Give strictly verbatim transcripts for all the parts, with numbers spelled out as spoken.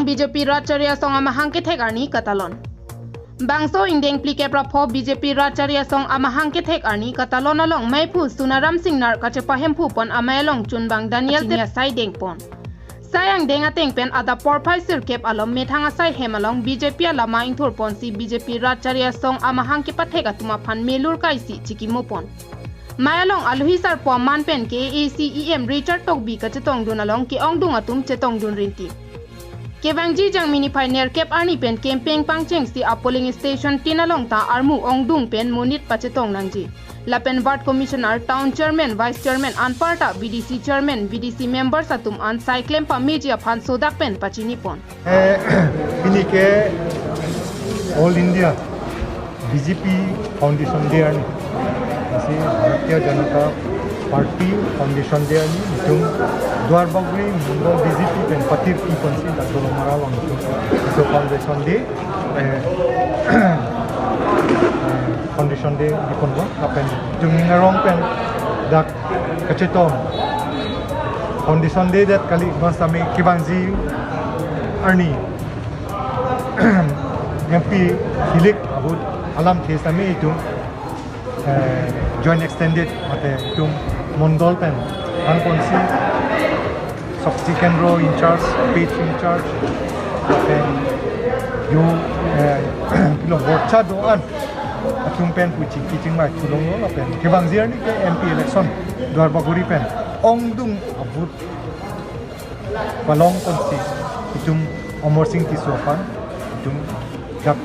B J P Rat Chari Asong amahang kethek arni katalon. Bangso ingdeng phlikep ra pho B J P Rat Chari Asong amahang kethek arni katalon along maiphu Sunaram Singnar kachepahemphu pon amei along chunbang Daniel Terang asai dengpon. Sai angdeng ateng pen adap porphai sirkep alom methang asai hem along B J P alama ingthurponsi B J P Rat Chari Asong amahang kepathek atum aphan melur kaisi chikimopon. Mei along alohi sarpo aman pen K A A C E M Richard Tokbi kachetongdun along ke-ongdung atum chetongdun rinti. Kevangji Jangmi niphai nerkep arni pen campaign pangchengsi a-polling station tin along ta armu ongdung pen monit pachetong nangji. Lapen ward commissioner, town chairman, vice chairman anparta V D C chairman, V D C members atum an sai klem pameji aphan sodak pen pachinipon. Eh, pini ke All India B J P Foundation Day arni. Lasi Bharatiya Janata Party Foundation Day arni, itum Duarbagori Mondol B J P pen patirpi ponsi dak Dolamara along itum, itum Foundation Day, eh, eh, Foundation Day diponbom, lapen itum ning arong pen dak kachetong Foundation Day det kali, bangso tame kevangji arni M P hilik ahut alamthe sitame itum, eh, joint extended mate itum mondol pen anponsi Shakti Kendro in charge, page in charge, lapen yo, eh, pilo worcha do-an atum pen puchi kiching mai tulong lo, lapen kevangji arni ke M P election Duarbagori pen ongdung a-vote palong ponsi itum Amarsing Tisso aphan itum dak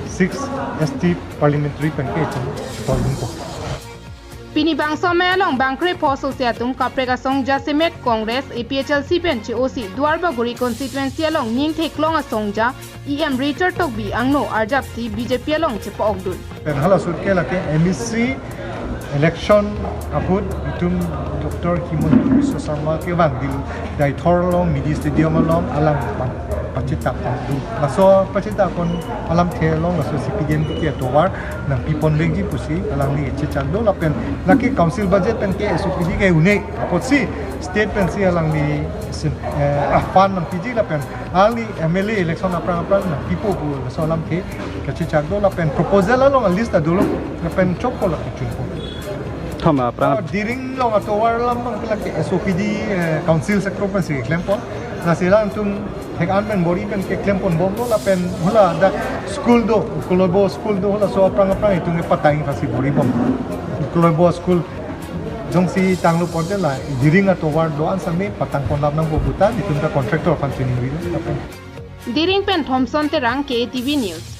six S T parliamentary pen ke itum tolungpo. Pini bangso amei along bangkrepho sose atum kaprek asong jasemet Congress, A P H L C pen che-osi Duarbagori constituency along ning theklong asong ja E M Richard Tokbi angno arjapsi B J P along chepa-okdun. Pen halaso ke lake M A C election ahut itum Doctor Himanta Biswa Sarma kevang Dil Deithor along Mini Stadium along alang pa-, pachethak pon dun. Laso pachethak pon alamthe along laso C P D M K K atovar nangpipon vekji pusi alangli chechak do, lapen lake council budget pen ke S O P D ke un-e apotsi state pensi alangli sin, eh, fund nangpiji, lapen alangli M L A election aphrang aphrang nangpipo pu laso alamthe kachechak do, lapen proposal along a-list ta dolo, lapen chokpo la kechunpo. Thom aphrang. Ah, Diring along atovar alam abang ke lake S O P D, eh, council sector pensi klempo. Lasi alangtum thek-an pen bor-i pen keklem ponbomlo, lapen hula dak school do, Ukolobo school do, halaso aphrang aphrang itum kepatang phasi bor-ibom. Ukolobo school jongsi tanglo ponte la Diring atovar do-an sitame patang pon lap nangpo pu ta itum ta contractor aphan chiningri lapen. Diring pen Thomson Terang, K A T V News.